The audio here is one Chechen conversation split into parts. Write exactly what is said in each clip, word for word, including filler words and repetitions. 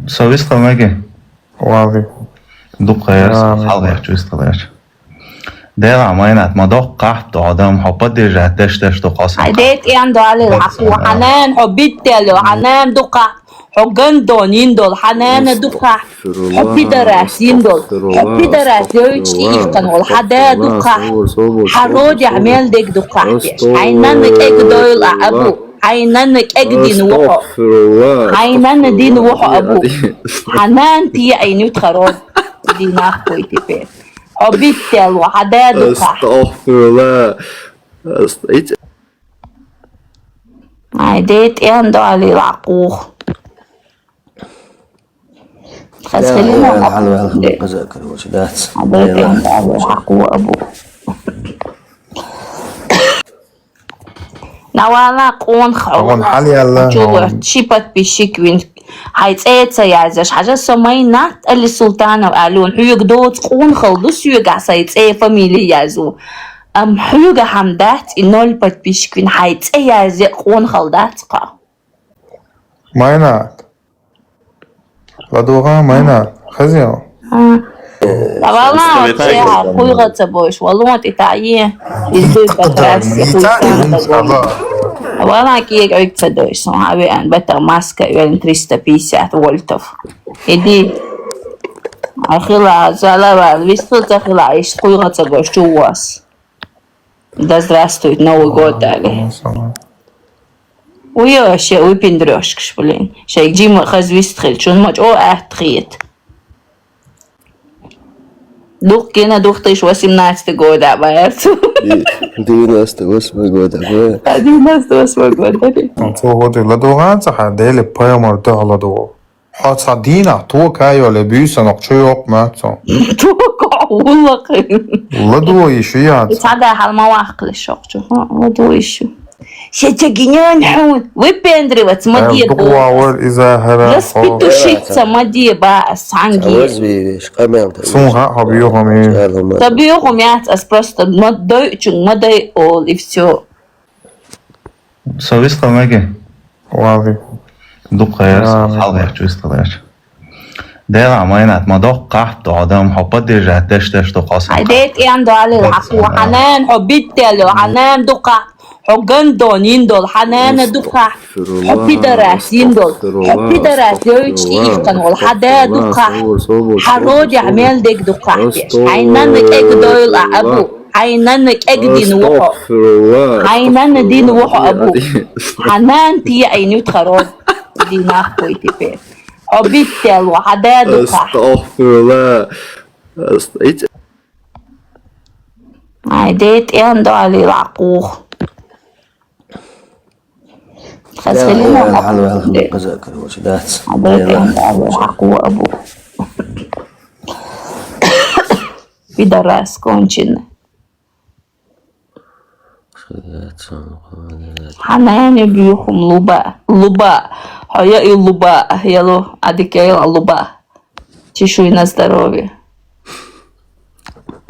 Со вистхила меги? Валлахи. Дукха яр, Амин. Хьал яхчу вистхила яр. Дела, Майнат, ма доккха къахьп ду адам, хьо поддержать деш, деш ду къасам. Ай, дет, ян доалил хьакъу, хьанан, хьо биттел, хьанан дукха, хьо гандон йиндол, хьанан дукха, хьо пидорас йиндол, хьо пидорас йойч ихкан вол, хьада дукха, хьа родя мел дег дукха, хьайнан кег дойл а абу. Хьайнан кегдин вухо. Хьайнан дин вухо абу. Хьанан тия ай нютхаро. Динах кой типе. Обиттел ва хьада духа. Астагфирулла. Аст-, ит- Ай, дет, ян доалил хьакъу. Хас хилина. Хьал вал хабар къаза карвача дац. Хьабар пен дала хьакъу абу. Навала къон хавла. Къон хьал ялла. Чула чи подписчик вин. Хьай цӀе ца язаш. Хьажа со Майнат Али Султанов алун. Хьуг доц къон хал ду сюга сай цӀе фамилия язу. Ам хьуга хам дац и ноль подписчик вин. Хьай цӀе язе къон хал дац ха. Майнат. Ладугъа, Майнат, хазио. Давала, оце хуйга ца бойш, валон ти таи, изду патрас, хуйсан да гон. Давала, киек ойк ца дойш, сон аве ан бата маска, вен триста пятьдесят вольтов. Иди. Ахила, залава, висту ца хила, иш хуйга ца бойш, чувас. Да здравствует Новый год, али. Уя, ше выпендрёшкаш, блин. Шай Джима хаз вистхил, чун мач о ахтхит. Дух кена две тысячи восемнадцатый года, баерцу. Девяносто восьмой года, баерцу. Девяносто восьмой года, али. Он цо годы ладуган цаха, дели поймар дохла дугу. Хьо ца дийнахь тока йоле буьйсанах чу йоккху мацо. Тока уллакхи. ЛадугӀа йиш ю яц. Цхьа да хьал ма ваккхали шокчу. ЛадугӀа йиш ю. Се тегинен хьун. Выпендриваться, ма де. Дукъа вар иза хара. Распетушиться, ма де ба санги. Цаваз веш, къамел та. Сун ха хаб юхами. Та бюху мяц, ас просто ма дой чун, ма дой ол, и всё. Со вистхила меги? Валлахи. Дукха яр, хьал яхчу вистхила яр. Дела, Майнат, ма доккха къахьп ду адам, хьо поддержать деш, деш ду къасам. Ай, дет, ян доалил хьакъу, хьанан, хьо биттел, хьанан дукха, хьо гандон йиндол, хьанан дукха, хьо пидорас йиндол, хьо пидорас йойч ихкан вол, хьада дукха, хьа родя мел дег дукха. Хьайнан кег дойл а абу. Хьайнан кегдин вухо. Астагфирулла, астагфирулла. Хьайнан дин вухо абу. Хьанан тия ай нютхаро. Динах кой типе. Обиттел ва хьада духа. Астагфирулла. Аст-, ит- Ай, дет, ян доалил хьакъу. Хас хилина. Хьал вал хабар къаза карвача дац. Хьабар пен дала хьакъу абу. Пидорас конченый. Хьанани бюхум луба. Луба. Хьо я и луба. Ялу адикел луба. Чешуй на здоровье.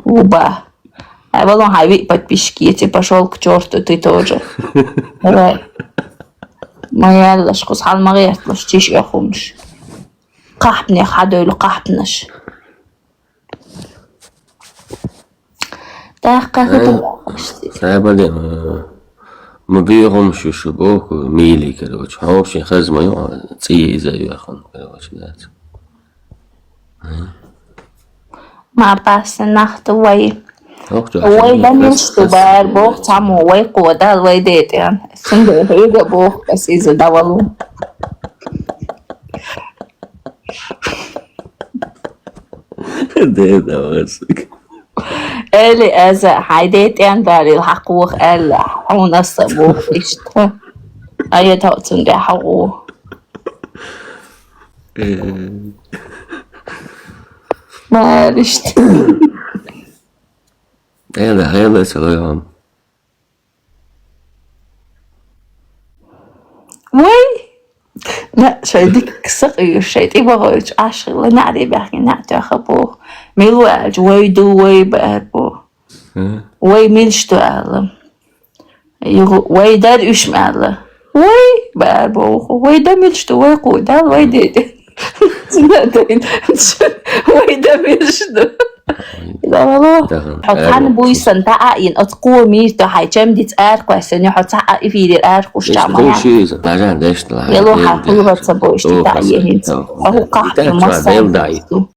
Луба. Ай, балон, хьай виъ подписчик, я тебе пошёл к чёрту, ты тоже. Давай. Ма яллаш, хус хьал ма гӀертлаш, чиш я хумш. Къахьпнех хьадойлу къахьпнаш. Дахка хӀу. Сай бале, ма бегӀум шу, шу боху, мили, короче. Хьо вообще хазма ю, цӀи иза ю яхун, короче, дац. Ма пасса нах ту вай. Вай да милш ту бар бох цаму, вай кодал, вай детен. Сунда хьуга бох, бас иза давалу. Де давасик. Эли аза, хьай детен дарил хьакъух, эли хьунаса бох ишта. Ая тауцун де хьакъу. Э. Маришт. Эла, эла, салам. Вай! На, шай дик сакъи, шай тӀибагӀойч ашхила, на де бяхи, на тяха бох. Милу ач, вай ду, вай бар бох. Э. Вай милш ду ала. Югу, вай дар уьш мала. Вай бар бох. Вай да милш ду, вай ку, дал вай деде. Вай да миршда. Хьо цхьана буйсан таӀа ин, оцу кхо мийрта хьай чам диц аркхоьссина, хьо цхьа а эфирера аркхуш чама. Кхо ши иза, лажан дешна. Ело хьа хулгӀа ца бойшти таӀа е хӀинца. Хьо хӀу кхахьа масса.